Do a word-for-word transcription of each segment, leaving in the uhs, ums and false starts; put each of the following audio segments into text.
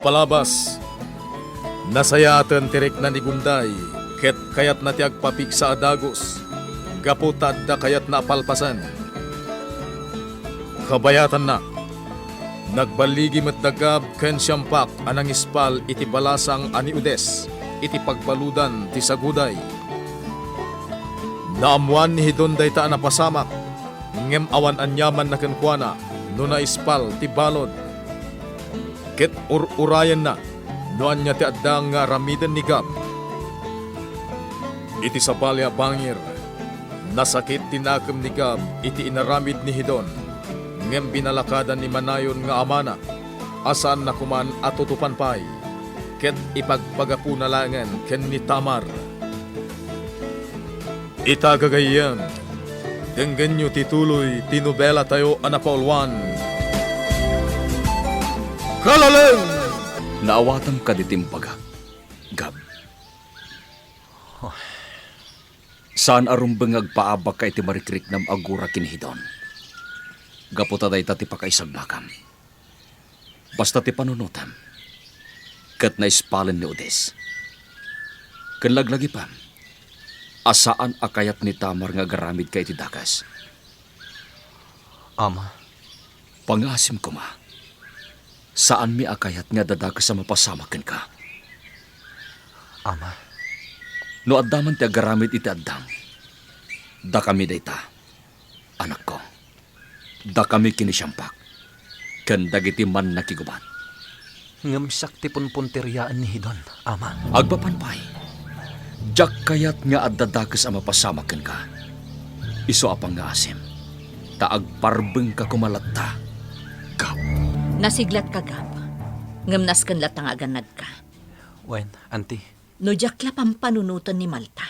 Palabas, nasayaaten ti rikna ni Gunday, ket kayatna ti agpapigsa a dagus, gapu ta adda kayatna a palpasen. Kabayatanna, nagballigi met da Gab ken Siampak a nangispal iti balasang a ni Udes iti pagbaludan ti Saguday. Naammoan ni Hidon dayta a napasamak, ngem awan aniamanna kenkuana no naispal ti balud. Ket ur-urayenna no ania ti adda nga aramiden ni Gab. Iti sabali a bangir, nasakit ti nakem ni Gab iti inaramid ni Hidon, ngem binalakadan ni Manayon nga amana a saanna koman a tutupan pay, ket ipagpagapuna laengen ken ni Tamar. Ita gagayyem, denggenyo ti tuloy ti nobelatayo a napauluan, Kalaleng! Naawatam kadi ti imbagak, Gab. Saan a rumbeng nga agpaabakka iti marikriknam a gura ken ni Hidon. Gapu ta dayta ti pakaisagmakam. Basta ti panunotam, ket naispalen ni Udes. Ken laglagipem a saan a kayat ni Tamar nga agaramidka iti dakes. Ama. Pangaasim koma. Saanmi a kayat nga adda dakes a mapasamak kenka. Ama. No adda man ti agaramid iti addang, dakami dayta, anakko. Dakami ken ni Siampak, ken dagiti mannakigubat. Ngem siak ti punpunteriaen ni Hidon, Ama. Agpapan pay, diak kayat nga adda dakes a mapasamak kenka. Isu a pangngaasim, ta agparbengka koma latta, Gab. Nasiglatka, Gab, ngem nasken latta nga agannadka. Wen, Anti. No diak la pampanunoten ni Malta,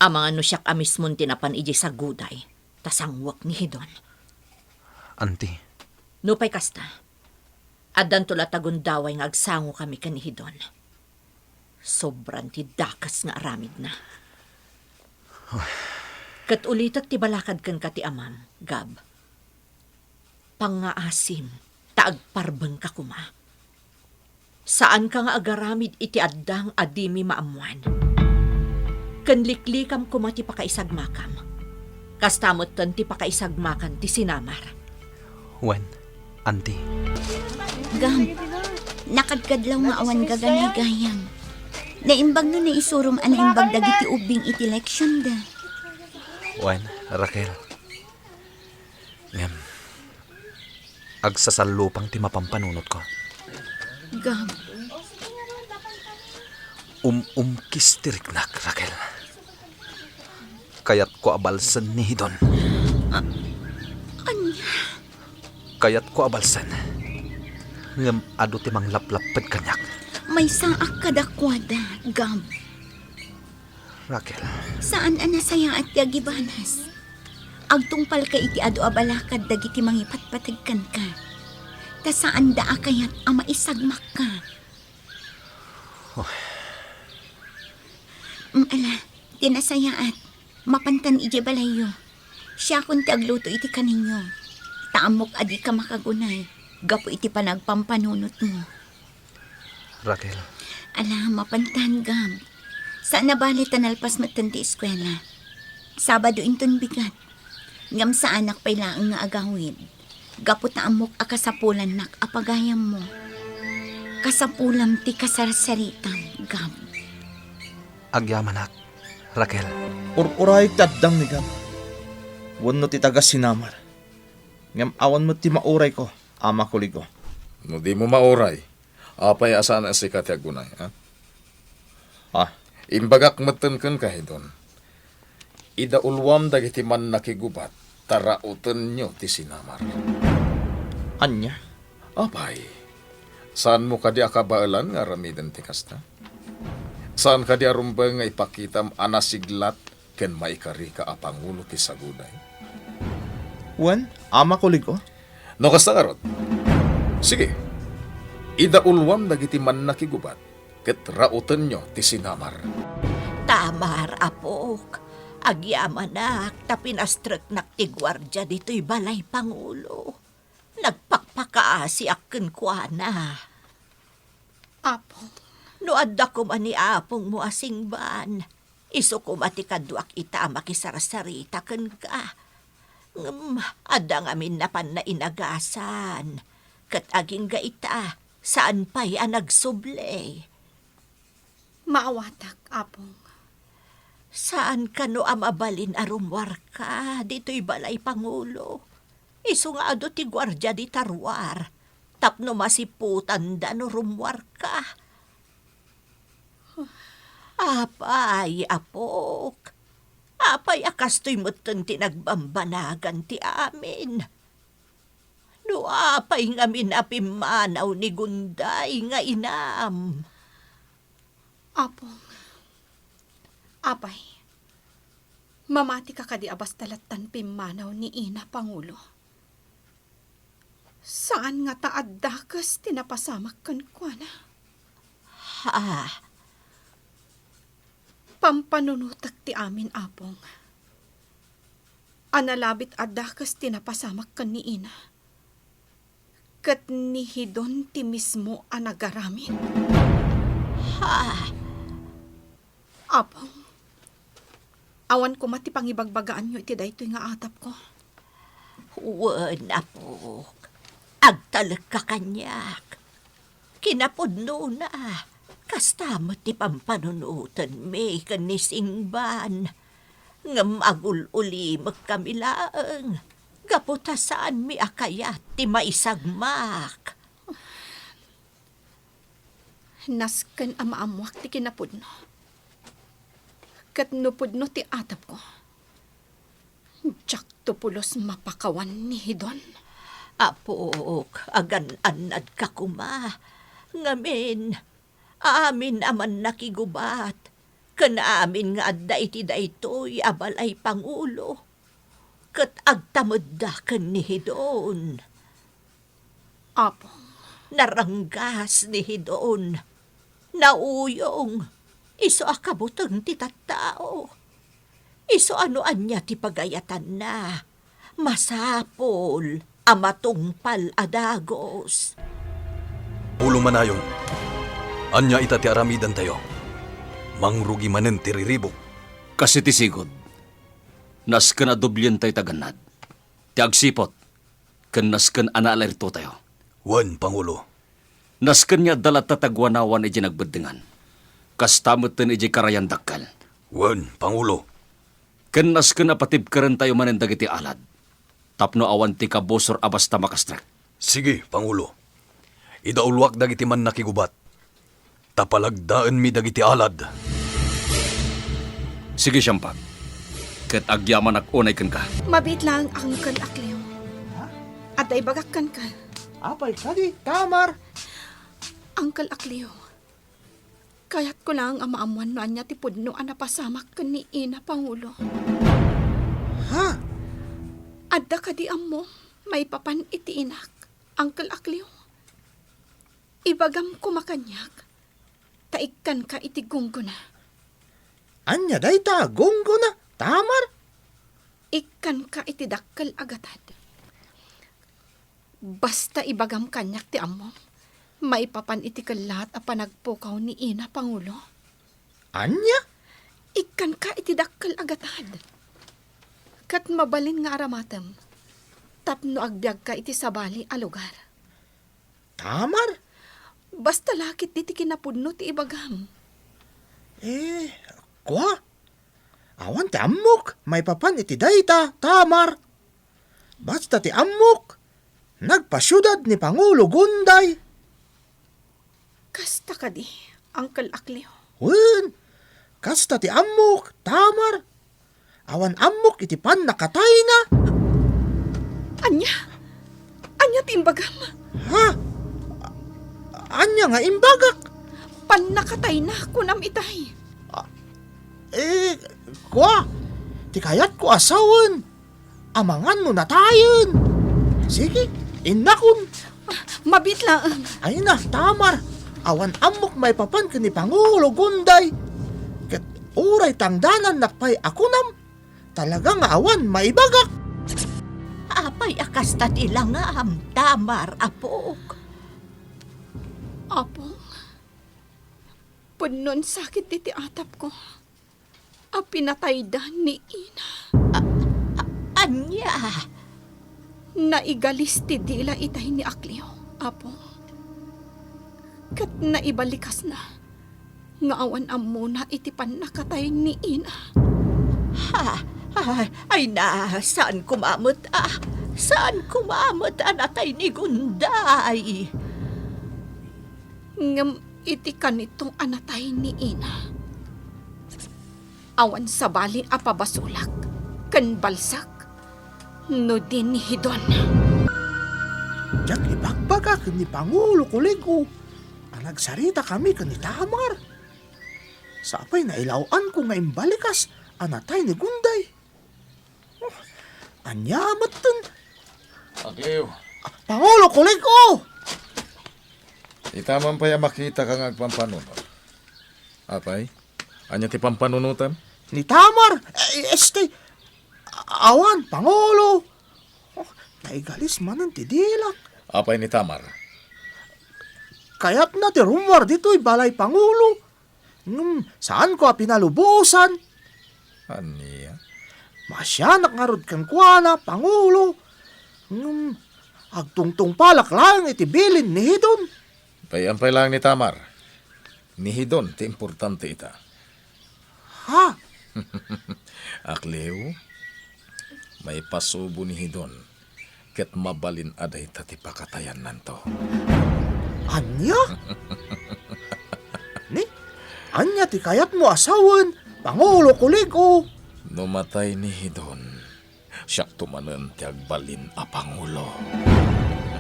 amangan no siak a mismon ti napan idiay Saguday, ta sanguek ni Hidon. Anti. Nupay kasta, addanto latta gundaway nga agsangokami ken ni Hidon. Sobran ti dakes nga aramidna. Ket ulitek ti balakad kenka ti amam, Gab. Pangngaasim, ta agparbengka koma. Saanka nga agaramid iti addang a dimi maammoan. Ken liklikam koma ti pakaisagmakam. Kasta metten ti pakaisagmakan ti sinamar. Wen, Anti. Gab, nakadkadlaw nga awan gaganay gayam. Naimbag no naisurom a naimbag dagiti ubbing iti leksionda. Wen, Raquel. Ngem, agsasallupang ti mapampanunotko. Gab. Um-umkis ti riknak, Raquel. Kayatko a balsen ni Hidon. A-, ania? Kayatko a balsen. Ngem adu ti manglaplapped kaniak. Maysaak kadakuada, Gab. Raquel. Saan a nasayaat ti agibanas. Agtungpalka iti adu a balakad dagiti mangipatpateg kenka. Ta saanda a kayat a maisagmakka. Oh. Mm, ala, ti nasayaat, mapantan idiay balayyo. Siakon ti agluto iti kaninyo. Ta ammok a dika makagunay gapu iti panagpampanunotmo. Raquel. Ala, mapantan, Gab. Saan a bale ta nalpas metten ti eskuela. Sabado inton bigat. Ngem saanak pay laeng nga agawid. Gapu ta ammok a kasapulannak a pagayammo. Kasapulam ti kasarsaritam, Gab. Agyamanak, Raquel. Ur-urayek ti addang ni Gab. Wenno ti taga-sinamar. Ngem awan met ti maurayko, Ama Kuligo. No dimo mauray, apay a saan a sika ti agunay, ha? Ah. Imbagak metten kenka, Hidon. Idauluam dagiti mannakigubat, ta raotenyo ti sinamar. Ania? Apay, saanmo kadi a kabaelan nga aramiden ti kasta? Saan kadi a rumbeng nga ipakitam a nasiglat ken maikarika a pangulo ti Saguday? Wen, Ama Kuligo. No kasta ngarud, sige, idauluam dagiti mannakigubat ket raotenyo ti sinamar. Tamar, apok, agyamanak ta pinastreknak ti guardia ditoy balay pangulo. Nagpakpakaasiak kenkuana. Apong. No adda koma ni apongmo a singban, isu koma ti kaduak ita a makisarsarita kenka. Ngem adda ngamin a pannainagasan, ket agingga ita, saan pay a nagsubli. Maawatak, Apong. Saan kano a mabalin a rummuarka ditoy balay, Pangulo? Isu nga adu ti guardia dita ruar, tapno masiputanda no rummuarka. Apay, apok? Apay a kastoy metten ti nagbambanagan ti amin? No apay ngamin a pimmanaw ni Gunday nga inam? Apong, apay, mamatika kadi a basta lattan pimmanaw ni ina, Pangulo? Saan ngata a dakes ti napasamak kenkuana? Ha? Pampanunotek ti amin, Apong. A nalabit a dakes ti napasamak ken ni ina. Ket ni Hidon ti mismo a nagaramid. Ha? Apong, awan koma ti pangibagbagaanyo iti daytoy nga atapko. Wen, apok. Agtalekka kaniak. Kinapudnona, kasta met ti pampanunotenmi ken ni Singban. Ngem agul-ulimekkami laeng, gapu ta saanmi a kayat ti maisagmak. Nasken a maammoak ti kinapudno. Ket no pudno ti atapko, diakto pulos mapakawan ni Hidon. Apok, agan-annadka koma. Ngamin, amin a mannakigubat, ken amin nga adda iti daytoy a balay, Pangulo, ket agtamedda ken ni Hidon. Apong. Naranggas ni Hidon. Nauyong. Isu a kabuteng ti tattao. Isu a no ania ti pagayatanna, masapul a matungpal a dagus. Ulo manayon, ania ita ti aramidantayo? Mangrugi manen ti riribuk. Kas iti sigud, nasken a doblientayo ti agannad, ti agsiput, ken nasken a naalertotayo. Wen, Pangulo. Nasken nga adda latta ti aguanawan idiay nagbeddengan. Kasta metten idiay karayan dakkel. Wen, Pangulo. Ken nasken a patibkerentayo manen dagiti alad, tapno awan ti kabusor a basta makastrek. Sige, Pangulo. Idauluak dagiti mannakigubat. Ta palagdaenmi dagiti alad. Sige, siampag. Ket agyamanak unay kenka. Mabiit laeng, Uncle Akleo. Ha? Adda ibagak kenka. Apay kadi, Tamar? Uncle Akleo, kayatko laeng a maammuan no ania ti pudno a napasamak ken ni Ina, Pangulo. Ha? Adda kadi ammo maipapan iti inak, Uncle Akleo? Ibagam koma kaniak, ta ikkanka iti gunggona. Ania dayta a gunggona, Tamar? Ikkanka iti dakkel a gatad. Basta ibagam kaniak ti ammom, maipapan iti kellaat a panagpukaw ni Ina, Pangulo. Ania? Ikkanka iti dakkel a gatad. Ket mabalin nga aramatem tapno agbiagka iti sabali a lugar. Tamar? Basta la ketdi ti kinapudno ti ibagam. Eh, kua? Awan ti ammok maipapan iti dayta, Tamar. Basta ti ammok, nagpasiudad ni Pangulo Gunday. Kasta kadi, Uncle Akleo? Wen, kasta ti ammok, Tamar. Awan ammok iti pannakatayna. Ania? Ania ti imbagam? Ha? Ania nga imbagak? Pannakatayna, kunam itay. Ah, eh, kua, ti kayatko a sawen, amangan no natayen. Sige, innakon. Mabiit laeng. Ay na, Tamar, awan ammok maipapan ken ni Pangulo Gunday. Ket uray tangdanannak pay a kunam, talaga nga awan maibagak. Apay a kasta ti langam, Tamar, apok? Apong, Pudno a sakit diti atapko a pinatayda ni Ina. A-, a-, ania? Naigalis ti dila itay ni Akleo, Apo. Ket naibalikasna nga awan ammona iti pannakatay ni Ina. Ha? Ay, ay na, saan koma met a, saan koma met a natay ni Gunday? Ngem iti kanito a natay ni Ina, awan sabali a pabasolak ken balsak no di ni Hidon. Diak ibagbaga ken ni Pangulo Kulig-o a nagsaritakami ken ni Tamar. Sapay nailaw-anko nga imbalikas a natay ni Gunday. Oh, ania metten? Akleo. Ah, Pangulo Kulig-o! Ita man pay a makitaka nga agpampanunot. Apay, ania ti pampanunotam? Ni Tamar, eh, este, awan, Pangulo. Oh, naigalis manen ti dilak. Apay ni Tamar? Kayatna ti rummuar ditoy balay Pangulo. Ngem, saanko a pinalubosan. Ania? Maasianak ngarud kenkuana, Pangulo. Ngem, agtungtungpalak laeng iti bilin ni Hidon. Pay-am pay laeng ni Tamar. Ni Hidon ti importante ita. Ha? Akleo, maipasubo ni Hidon ket mabalin a dayta ti pakatayannanto. Ania? Ni, ania ti kayatmo a sawen, Pangulo Kulig-o? No matay ni Hidon, siakto manen ti agbalin a pangulo.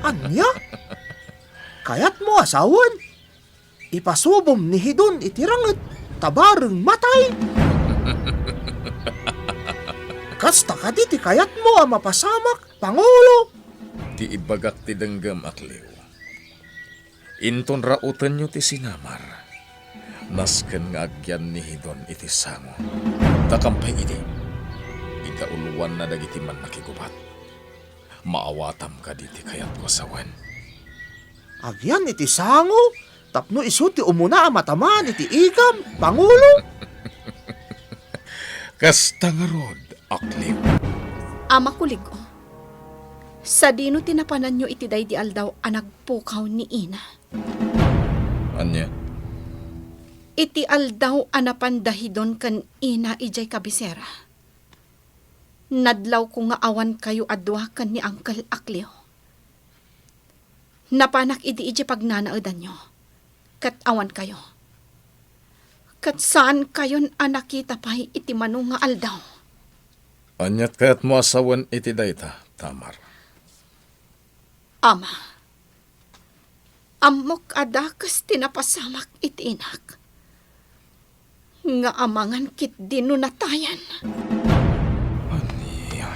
Ania? Kayatmo a sawen? Ipasubom ni Hidon iti ranget ta bareng matay. Kasta kadi ti kayatmo a mapasamak, Pangulo? Ti ibagak ti denggem, Akleo. Inton raotenyo ti sinamar, nasken nga agyan ni Hidon iti sango. Ta kampay idi, idauluanna dagiti mannakigubat. Maawatam kadi ti kayatko a sawen? Agyan iti sango tapno isu ti umuna a matamaan iti igam, Pangulo? Kasta ngarud, Akleo. Ama Kulig-o, sadino ti napananyo iti daydi aldaw a nagpukaw ni Ina? Ania? Iti aldaw a napan da Hidon ken Ina idiay kabisera. Nadlawko nga awankayo a dua ken ni Uncle Akleo. Napanak idi idiay pagnanaedanyo, ket awankayo. Ket saankayon a nakita pay iti mano nga aldaw. Aniat kayatmo a sawen iti dayta, Tamar? Ama, ammok a dakes ti napasamak iti inak, nga amangan ketdi no natayan. Ania?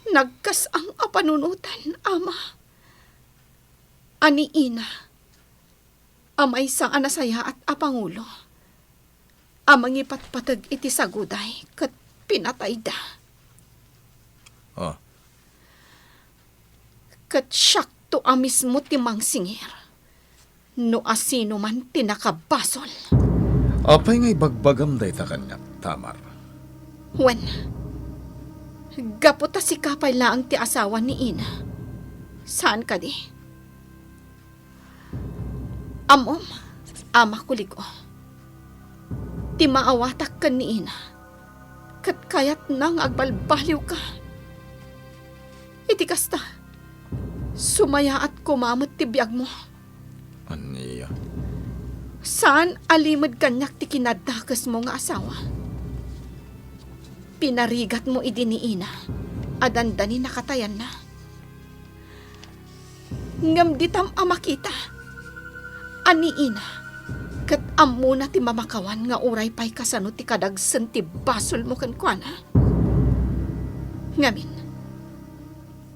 Nagkas-ang a panunotan, Ama, a ni Ina a maysa a nasayaat a pangulo a mangipatpateg iti saguday ket pinatayda. Ah. Ket siakto a mismo ti mangsingir no asinoman ti nakabasol. Apay nga ibagbagam dayta kaniak, Tamar? Wen, gapu ta sika pay laeng ti asawa ni Ina. Saan kadi? Ammom, Ama Kulig-o, ti maawatak ken ni Ina, ket kayatna nga agbalbaliwka. Iti kasta, sumayaat koma met ti biagmo. Ania? Saan a limed kaniak ti kinadakesmo nga asawa. Pinarigatmo idi ni Ina a dandani nakatayanna. Ngem ditam a makita a ni Ina ket ammona ti mamakawan nga uray pay kasano ti kadagsen ti basolmo kenkuana. Ngamin,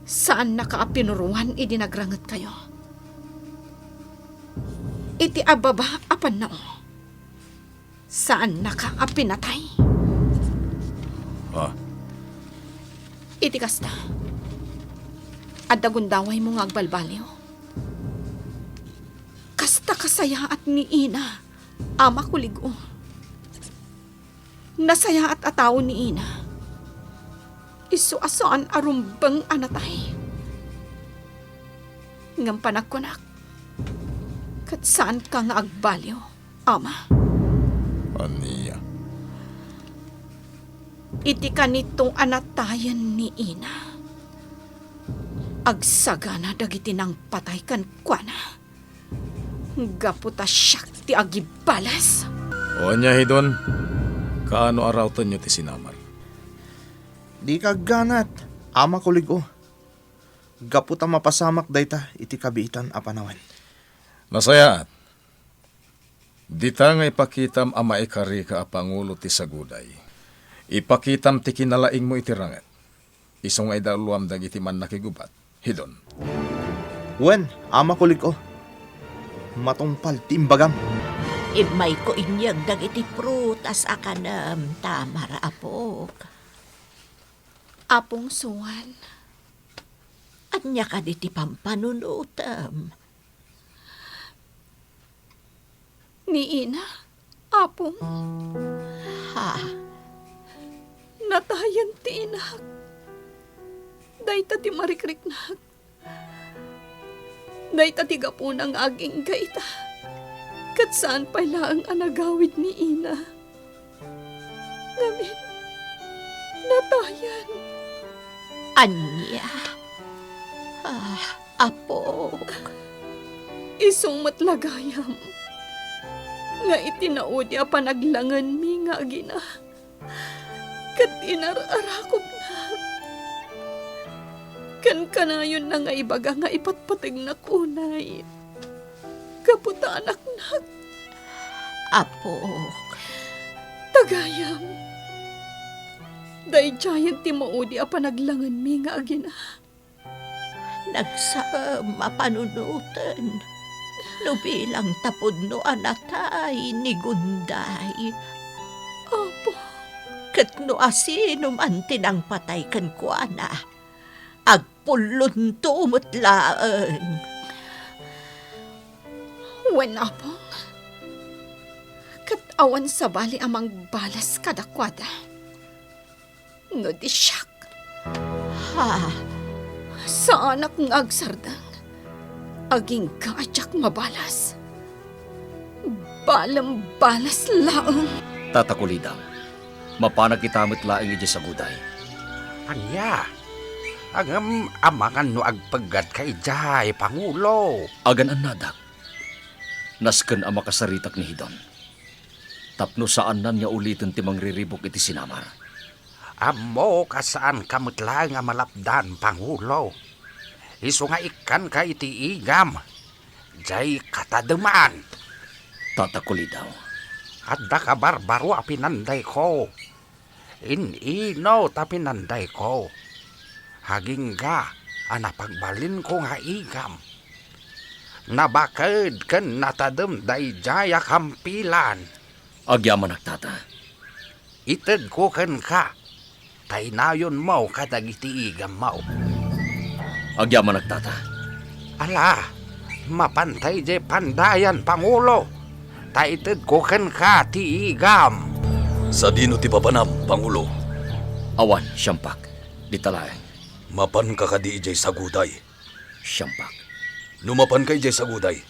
saannaka a pinuruan idi nagrangetkayo. Iti ababa a pannao, saannaka a pinatay. Ah. Iti kasta, adda gundawaymo nga agbalbaliw. Kasta Kasayaat ni Ina a makulig-o. Nasayaat a tao ni Ina. Isu a saan a rumbeng a natay. Ngem panagkunak, ket saanka nga agbaliw, Ama. Ania? Iti kanito a natayen ni Ina, agsagana dagiti nangpatay kenkuana. Gapu ta siak ti agibalas. O ania, Hidon? Kaano a raotenyo ti sinamar? Dika agganat, Ama Kulig-o. Gapu ta mapasamak dayta iti kabiitan a panawen. Nasayaat. Dita nga ipakitam a maikarika a pangulo ti Saguday. Ipakitam ti kinalaingmo iti ranget. Isu nga idaluam dagiti mannakigubat. Hidon. Wen, Ama Kulig-o. Matungpal ti imbagam. Immayko inyeg dagiti prutas a kanem, Tamar, apok. Apong Suan. Ania kadi ti pampanunotem? Ni Ina, Apong. Ha? Natayen ti inak. Dayta ti marikriknak. Dayta ti gapuna nga agingga ita. Ket saan pay laeng a nagawid ni Ina. Ngamin, natayen. Ania? Ah, apok. Isu met la gayam nga iti naudi a panaglangenmi nga agina, ket inar-arakupnak. Ken kanayonna nga ibaga nga ipatpategnak unay gapu ta anaknak. Apok. Ta gayam, daydiayen ti maudi a panaglangenmi nga agina. Nagsaem a panunoten no bilang ta pudno a natay ni Gunday. Apo. Ket no asino man ti nangpatay kenkuana, agpullonto met laeng. Wen, Apong, ket awan sabali a mangbalas kadakuada. No di siak. Ha? Saanak nga agsardeng. Agingga a diak mabalas. Balembalas laeng. Tata Kulidaw, mapanak ita met laeng idiay Saguday. Ania? Ngem amangan no agpeggatka idiay, Pangulo. Agan-annadak. Nasken a makasaritak ni Hidon. Tapno saannan nga uliten ti mangriribuk iti sinamar. Ammok a saanka met laeng a malapdan, Pangulo. Isu nga ikkanka iti igam, diay katademan. Tata Kulidaw. Adda kabarbaro a pinandayko. In-ino ta pinandayko. Agingga a napagbalinko nga igam. Nabaked ken natadem daydiay a kampilan. Agyamanak, Tata. Itedko kenka, ta inayonmo kadagiti igammo. Agyamanak, Tata. Ala, mapanta idiay pandayan, Pangulo, ta itedko kenka ti igam. Sadino ti papanam, Pangulo? Awan, siampak. Dita laeng. Mapanka kadi idiay Saguday? Siampak. No mapanka idiay Saguday,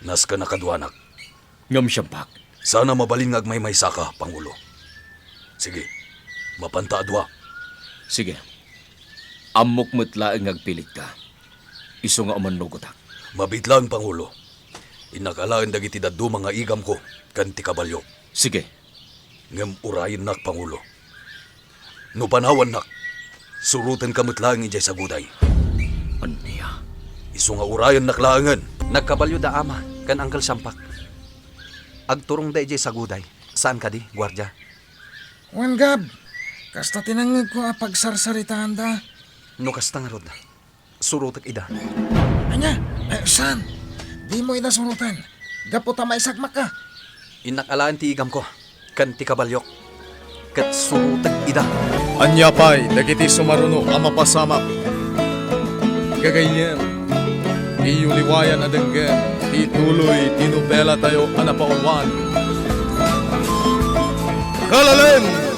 nasken a kaduanak. Ngem siampak. Saan a mabalin nga agmaymaysaka, Pangulo. Sige, mapanta a dua. Sige. Ammok met laeng nga agpilitka. Isu nga umannugotak. Mabiit laeng, Pangulo. Innak alaen dagiti dadduma nga igamko ken ti kabaliok. Sige. Ngem urayennak, Pangulo. No panawannak, surotenka met laeng idiay Saguday. Ania? Isu nga urayennak laengen. Nagkabalio da Ama ken Angkel Siampak. Agturongda idiay Saguday. Saan kadi, guardia? Wen, Gab, kasta ti nangngegko a pagsarsaritaanda. No kasta ngarud, surotek ida. Ania? Eh, saan? Dimo ida suroten. Gapu ta maisagmakka. Innak alaen ti igamko ken ti kabaliok, ket surotek ida. Ania pay dagiti sumaruno a mapasamak? Gagayyem, Diyo liwayan a denggen ti ituloy ti nobelatayo a napauluan. Kalalem!